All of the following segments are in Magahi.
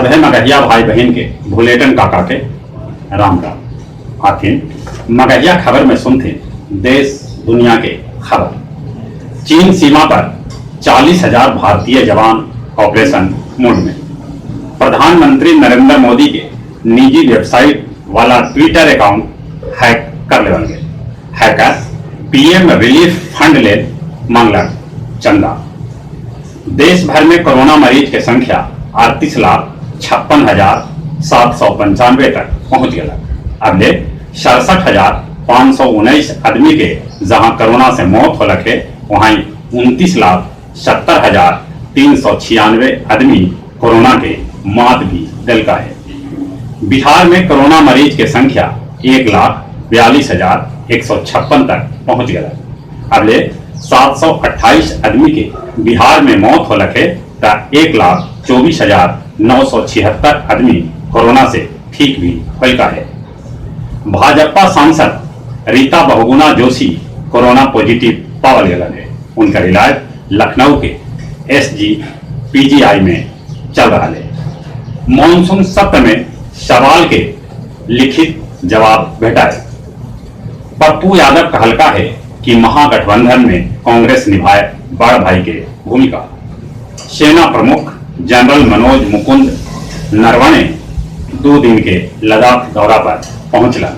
सभे मगहिया भाई बहिन के भुलेटन काका के राम राम। आथिन मगहिया खबर में सुनथिन देश दुनिया के खबर। चीन सीमा पर 40,000 भारतीय जवान ऑपरेशन मोड में। प्रधानमंत्री नरेंद्र मोदी के निजी वेबसाइट वाला ट्विटर अकाउंट हैक कर लेवल गए। हैकर पीएम रिलीफ फंड ले मांगलक चंदा। देश भर में कोरोना मरीज के संख्या 38,56,795 तक पहुंच गया। अब ले 67,519 आदमी के जहां कोरोना से मौत होलक है, वहीं 29,70,396 आदमी कोरोना के मात भी दिलका है। बिहार में कोरोना मरीज के संख्या 1,42,156 तक पहुंच गया। अब ले 728 आदमी के बिहार में मौत होलक है त 1,24,976 आदमी कोरोना से ठीक भी होलका है। भाजपा सांसद रीता बहुगुणा जोशी कोरोना पॉजिटिव पावल गए है। उनका इलाज लखनऊ के एसजीपीजीआई में चल रहा है। मानसून सत्र में सवाल के लिखित जवाब भेटाए। पप्पू यादव कहलका है कि महागठबंधन में कांग्रेस निभाए बड़ भाई के भूमिका। सेना प्रमुख जनरल मनोज मुकुंद नरवणे 2 दिन के लद्दाख दौरा पर पहुंचलन।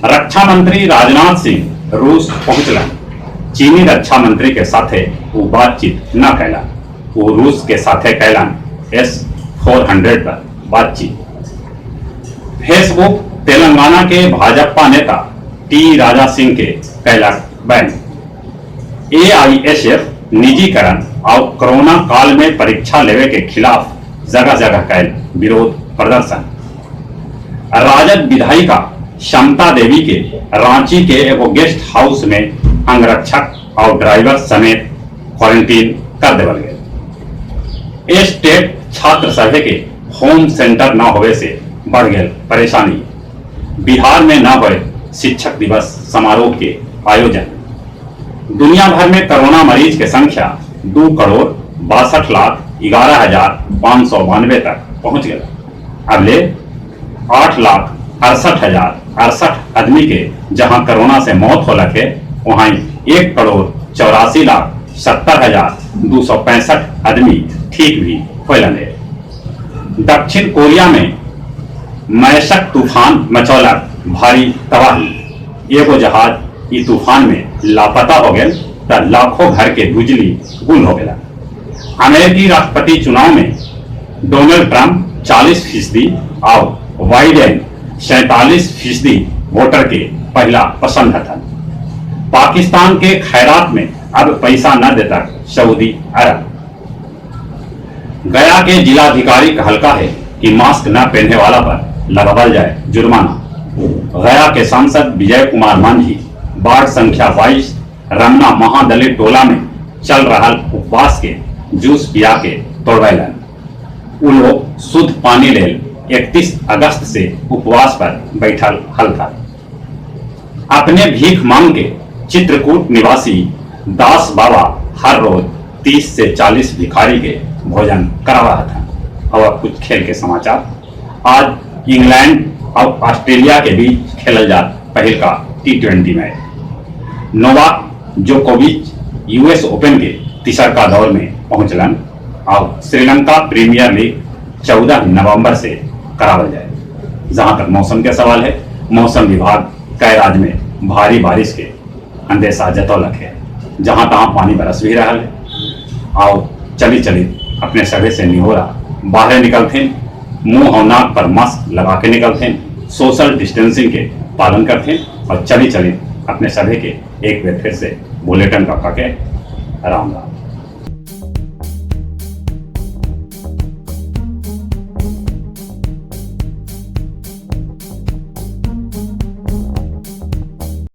रक्षा मंत्री राजनाथ सिंह रूस पहुंचलन। चीनी रक्षा मंत्री के साथे वो बातचीत न कैलन, वो रूस के साथे कैलन S-400 पर बातचीत। फेसबुक तेलंगाना के भाजपा नेता टी राजा सिंह के कैलक बैन। एआईएसएफ निजीकरण और कोरोना काल में परीक्षा लेवे के खिलाफ जगह जगह कैल विरोध प्रदर्शन। राजद विधायिका समता देवी के रांची के एगो गेस्ट हाउस में अंगरक्षक और ड्राइवर समेत क्वारंटीन कर देवल गए। स्टेट छात्र सभा के होम सेंटर न होवे से बढ़ गए परेशानी। बिहार में न होए शिक्षक दिवस समारोह के आयोजन। दुनिया भर में कोरोना मरीज के संख्या 2,62,11,592 तक पहुंच गया। अब ले 8,68,068 आदमी के जहां कोरोना से मौत होलक है, वहां 1,84,70,265 आदमी ठीक भी होलन है। दक्षिण कोरिया में मैसक तूफान मचौलक भारी तबाही। एगो जहाज ई तूफान में लापता हो गए त लाखों घर के बिजली गुल हो गया। अमेरिकी राष्ट्रपति चुनाव में डोनाल्ड ट्रंप 40% और बाइडेन 47% वोटर के पहला पसंद हथन। पाकिस्तान के खैरात में अब पैसा न देता सऊदी अरब। गया के जिलाधिकारी कहलका है कि मास्क न पहने वाला पर लगावल जाए जुर्माना। गया के सांसद विजय कुमार मांझी वार्ड संख्या 22 रमना महादलित टोला में चल रहा उपवास के जूस पिया के तोड़वैलन। उ लोग शुद्ध पानी लेल 31 अगस्त से उपवास पर बैठल हल था। अपने भीख मांग के चित्रकूट निवासी दास बाबा हर रोज 30 से 40 भिखारी के भोजन करवा रहा था। और अब कुछ खेल के समाचार। आज इंग्लैंड और ऑस्ट्रेलिया के बीच खेलल जा पहल का टी20 मैच। नोवाक जोकोविच यूएस ओपन के तीसरका दौर में पहुंचलन और श्रीलंका प्रीमियर लीग 14 नवंबर से करावल जाए। जहां तक मौसम के सवाल है, मौसम विभाग कई राज्य में भारी बारिश के अंदेशा जतौलक है। जहां तहां पानी बरस भी रहा है। आओ चली चली अपने सभे से निहोरा, बाहर निकलते मुंह और नाक पर मास्क लगा के निकलते, सोशल डिस्टेंसिंग के पालन करते और चली चली अपने सभे के एक बार फिर से बुलेटिन का के राम राम।